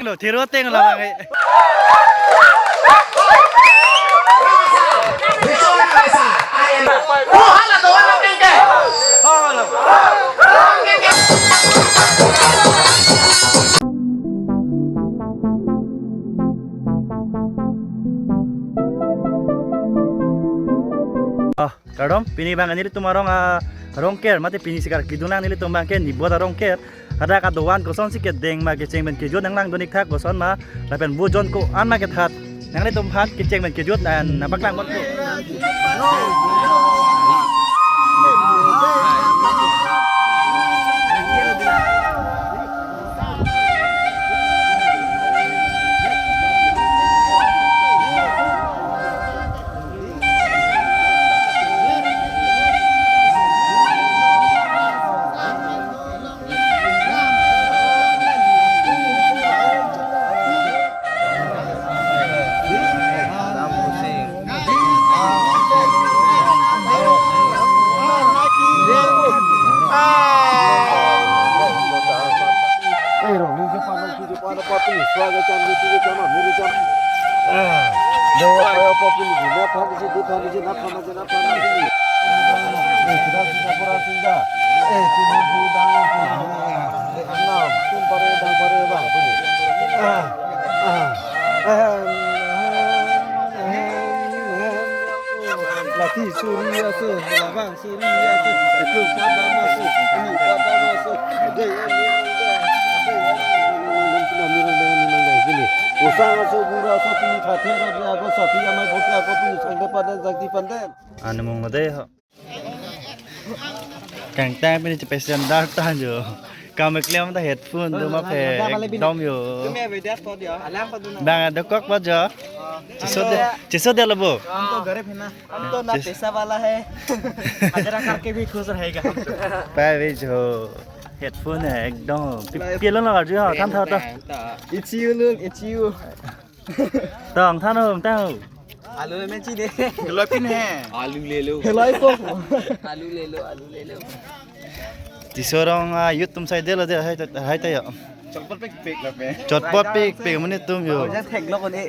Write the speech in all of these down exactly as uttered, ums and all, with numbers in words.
Lo, thiro teng lo bang. Ah, kardom, pini bang nelitum arong, ah, Rongker, mate pini si karkidun lang nelitum bang ke Nibot arong ke. Hadak adovan kosonsi kedeng ma kecheng pen kejut nanglang dun-ik tha koson ma lapen vo jon ko-an ma kethat nanglitum aphan kecheng pen kejut nangpaklang ponpo. Lati suri ase, labang suri ase, ekum pada masuk, ini pada masuk. Dei, ini, ini, ini, ini, ini, ini, ini, ini, ini. Usang aso, bura aso, pini thathe, rode ago, sathi amai phote ago, pini sangde padan, sakti panden. Anu mung dei ho. Kangtang pini chepesen dar ta jo. Kam klem ta headphone do ma phe ekdom jo. Bang dokok ba jo. Chiso de, chiso de lo bo. हम तो गरीब है ना, हम तो ना पैसा वाला है। हजरा करके भी खुश रहेगा हम तो। Pai ve jo. Headphone hai ekdom. Pi-, pilon lo jo, than tha ta. It's you, look, it's you. Tong than ho, tang ho. Alu le men chi de. Hello pin hai. आलू ले लो। Hello ko. आलू ले लो, आलू ले लो। Chiso arong, ah, youth atum sai de lo de, hai ta, hai ta yo. चटपट पिक पिक लगे। चटपट पिक पिक mane atum jo. Just thek lo kon ek.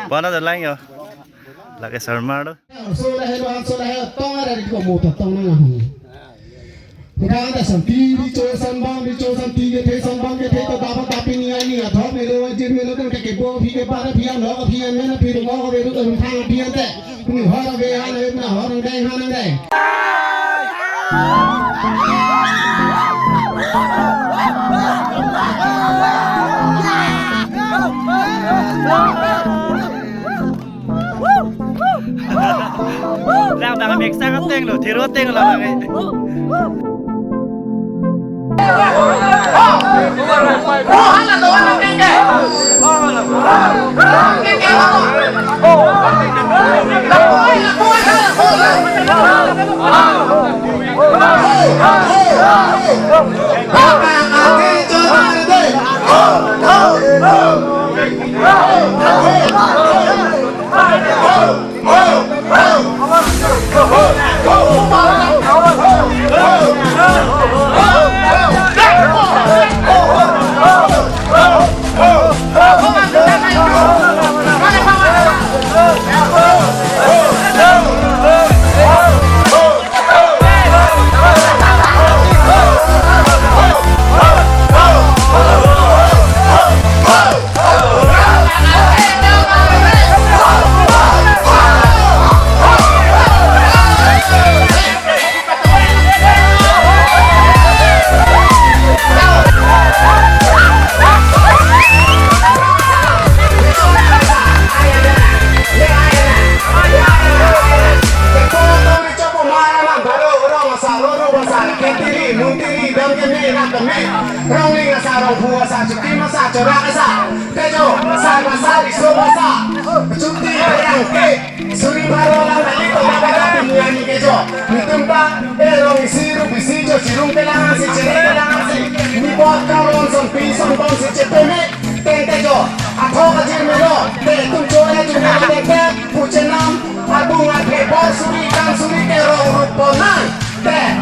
Pana da lang yo. Lake Sharma do. Sola he lo, sola he, tong ara ri ko mo ta tong nang ahung. Hudang ta santi, ri cho san bang, ri cho santi kethe, san bang kethe, to dapat tapi ni ani, athok melo, ajir melo, kan ke bo, phi ke para, phi an lo, phi an mena, phi ru mo, phi ru, phi an te. Ni hor be an, na hor dei, han dei. Lang bang mek sang ateng lo, thiro ateng lo bang. Rongling asa, rongphu asa, chukim asa, chorak asa, tejo, sar asa, riso asa, chuti, bayang, ke. Suri baro lang tadi to baba tapi niani kejo. Nitum ta, eh, rong isi rup isi jo, chirung kelang asi, chiri kelang asi. Ni bot ka ron son pi son bon si chepeme. Teng tejo. Athok ajir melo. Te tum cho ya jum ya dek dek. Puchenam. Abung athe bor suri kan suri ke rong rup ponang. Te.